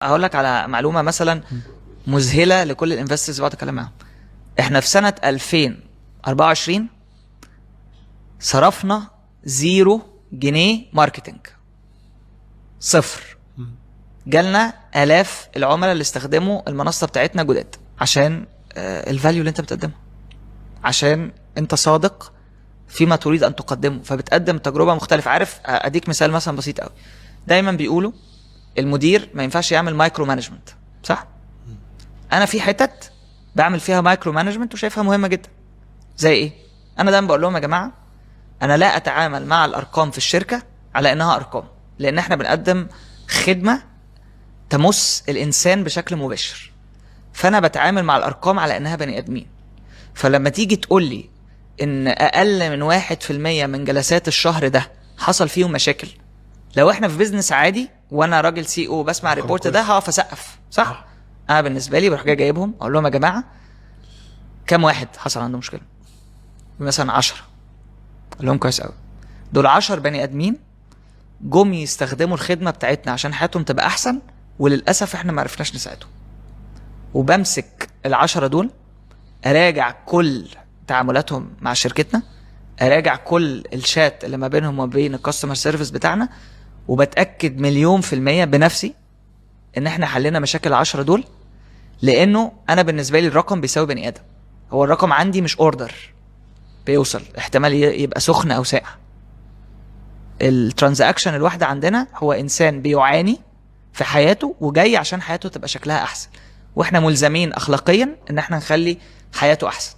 هقول لك على معلومة مثلا مذهلة لكل ال investors اللي بقعد اتكلم معاهم. احنا في سنة 2024 صرفنا 0 جنيه marketing، صفر. جالنا الاف العملاء اللي استخدموا المنصة بتاعتنا جداد، عشان ال value اللي انت بتقدمها، عشان انت صادق فيما تريد ان تقدمه، فبتقدم تجربه مختلفه. عارف، اديك مثال مثلا بسيط قوي. دايما بيقولوا المدير ما ينفعش يعمل micro management، صح؟ انا في حتت بعمل فيها micro management وشايفها مهمة جدا. زي ايه؟ انا دايما بقول لهم: يا جماعه، انا لا اتعامل مع الارقام في الشركة على انها ارقام، لان احنا بنقدم خدمة تمس الانسان بشكل مباشر، فانا بتعامل مع الارقام على انها بني ادمين. فلما تيجي تقول لي ان اقل من 1% من جلسات الشهر ده حصل فيهم مشاكل، لو احنا في business عادي وانا راجل CEO بسمع ال report ده هقف اسقف، صح؟ صح. انا بالنسبة لي بروح جاي جايبهم، اقول لهم: يا جماعه، كام واحد حصل عنده مشكله؟ مثلا 10. اقول لهم: كويس قوي، دول 10 بني ادمين جم يستخدموا الخدمة بتاعتنا عشان حياتهم تبقى احسن، وللاسف احنا ما عرفناش نساعدهم. وبمسك ال10 دول، اراجع كل تعاملاتهم مع شركتنا، اراجع كل الشات اللي ما بينهم وما بين ال customer service بتاعنا، وبتاكد مليون في المية بنفسي ان احنا حلينا مشاكل ال10 دول، لانه انا بالنسبة لي الرقم بيساوي بني ادم. هو الرقم عندي مش order بيوصل، احتمال يبقى سخن او ساقع. ال transaction الواحدة عندنا هو انسان بيعاني في حياته وجاي عشان حياته تبقى شكلها احسن، واحنا ملزمين اخلاقيا ان احنا نخلي حياته احسن.